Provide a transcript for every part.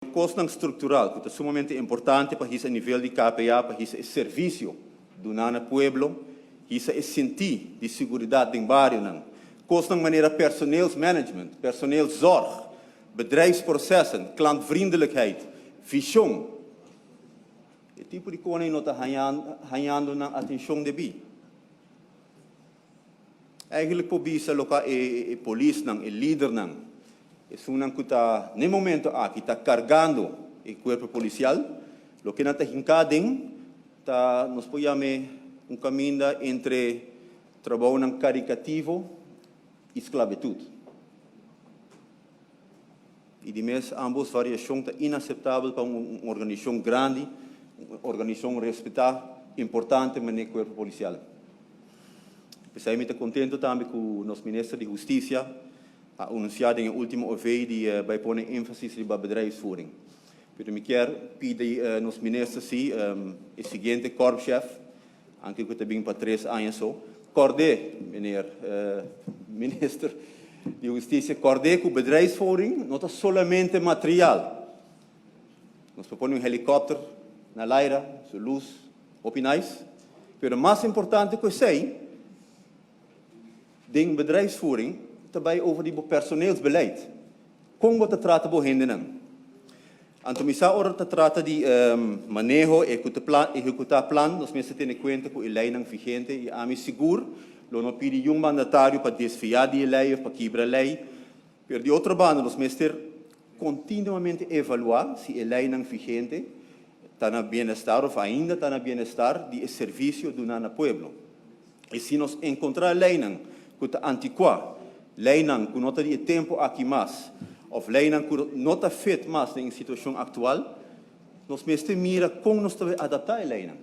Kosnan struktural ku ta sumamente importante pa hisa e nivel di KPA, pa hisa e servisio duná na pueblo, hisa e sintí di siguridat den barionan. Kosnan manera personeelsmanagement, personeelszorg, bedrijfsprocessen, klantvriendelijkheid, vishon. E tipo di kosnan ei no ta hañando nan atenshon debí. Eigenlijk por bisa loka e polisnan, e lidernan, esunnan ku ta n'e momento aki ta kargando e kuerpo polisial, loke nan ta hinká den ta nos por yam'é un kaminda entre trabounan karikativo i sklabitut. I di mes ambos variashon ta inaseptabel pa un organisashon grandi, un organisashon respetá, importante manera Kuerpo Polisial. P'esei mi ta kontento tambe ku nos Minister di Hustisia a anunsiá den e último OV di bai pone énfasis riba bedrijfsvoering. Pero mi kier pidi nos Minister si e siguiente Korpschef, Anke ku ta bin pa tres aña so. Kòrd'é, meneer Minister di Hustisia, kòrd'é ku bedrijfsvoering no ta solamente material. Nos por pone un helikòpter na laira, su lus hopi nice, pero mas importante ku esei, den bedrijfsvoering ta bai over di bo personeelsbeleid. Kon bo ta trata bo hendenan? Anto mi sa ora ta trata di maneho, ehekutá plan, nos mester tene kuenta ku e leinan vigente i ami sigur lo no pidi yun mandatario pa desviá di e lei òf pa kibra lei. Pero di otro banda nos mester kontinuamente evaluá si e leinan vigente ta na bienestar òf ainda ta na bienestar di e servisio duná na pueblo. I si nos enkontrá leinan ku ta antikuá, leinan ku no ta di e tempu aki mas òf leinan ku no ta fit mas den e situashon aktual, nos mester mira kon nos ta bai adaptá e leinan.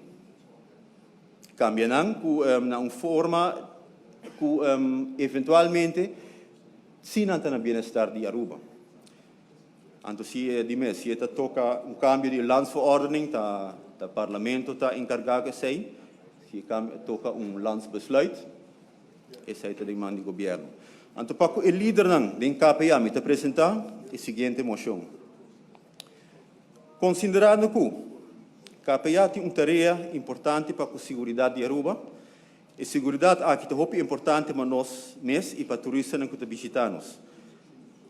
Kambia nan ku na un forma ku eventualmente si nan ta na bienestar di Aruba. Anto si e di mes, si e ta toca un cambio di landsverordening, ta ta parlamento ta encarga cu esey. Si e cambio toca un landsbesluit, esey ta den man di gobierno. Anto pa cu e lidernan den KPA mi ta presenta e siguiente mocion. Considerando cu KPA tin un tarea importante pa cu siguridad di Aruba, E seguridat aki ta hopi importante pa nos mes i pa turistanan ku ta bishitá nos.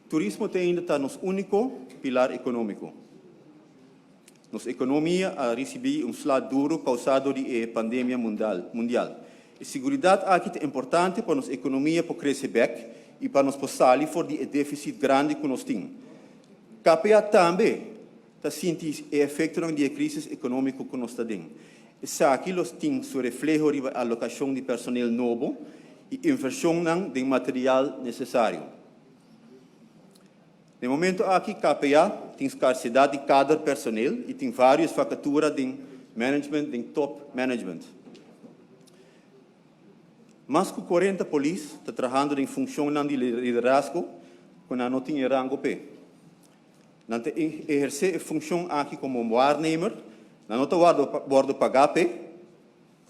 Turismo te ainda ta nos úniko pilar ekonómiko. Nos ekonomia a risibí un sla duru kousá dor di e pandemia mundial. E seguridat aki ta importante pa nos ekonomia por krese bèk i pa nos por sali for di e défisit grandi ku nos tin. KPA tambe ta sinti e efektonan di e krísis ekonómiko ku nos ta den. Esaki lo tin su refleho riba alokashon di personel nobo i invershonnan den material nesesario. Den momento aki KPA tin skarsedat di kader personel i tin vários vakatura den management den top management. Mas ku 40 polis ta trahando den funshonnan di liderazgo ku nan no tin e rango p'e. Nan ta ehersé e funshon aki komo waarnemer, nan no ta wòrdu pagá p'e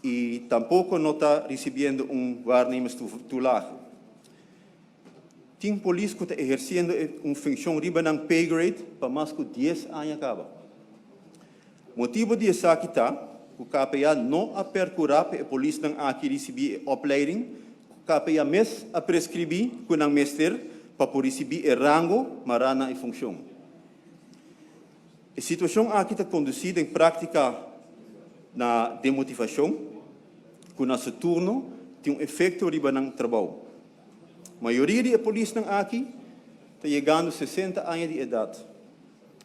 i tampoko no ta risibiendo un waarnemerstoelage. Tin polis ku ta ehersiendo e un funshon riba nan pay grade pa mas ku dies aña kaba. Motibu di esaki ta ku KPA no a perkurá pa e polisnan aki risibí e opleiding ku KPA mes a preskribí ku nan mester pa por risibí e rango mará na e funshon. E situashon aki ta kondusí den práktika na demotivashon ku na su turno tin un efekto riba nan trabou. Mayoria di e polisnan aki ta yegando 60 aña di edat.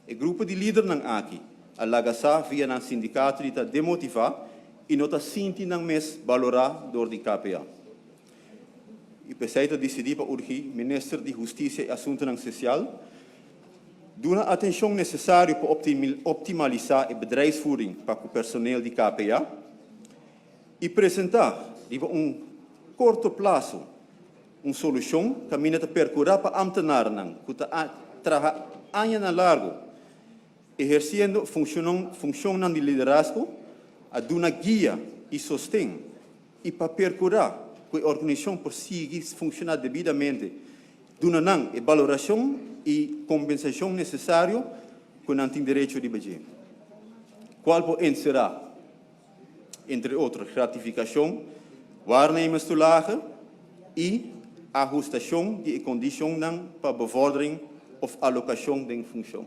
E grupo di lidernan aki a laga sa via nan sindikato di ta demotivá i no ta sinti nan mes balorá dor di KPA. I p'esei ta disidí pa urgí Minister di Hustisia i Asuntunan Sesial duna atenshon nesesario pa optimalisá e bedrijfsvoering pa ku personeel di KPA i presentá riba un korto plaso Un solushon kaminda ta perkurá pa ámtenarnan ku ta traha añanan largu ehersiendo funshonnan di liderazgo a duna guia i sosten i pa perkurá ku e organisashon por sigui funshoná debidamente, duna nan e balorashon i kompensashon nesesario. ku nan tin derecho riba dje, kual por enserá, entre otro, gratifikashon, waarnemerstoelage i ahustashon di e kondishonnan pa bevordering òf alokashon den funshon.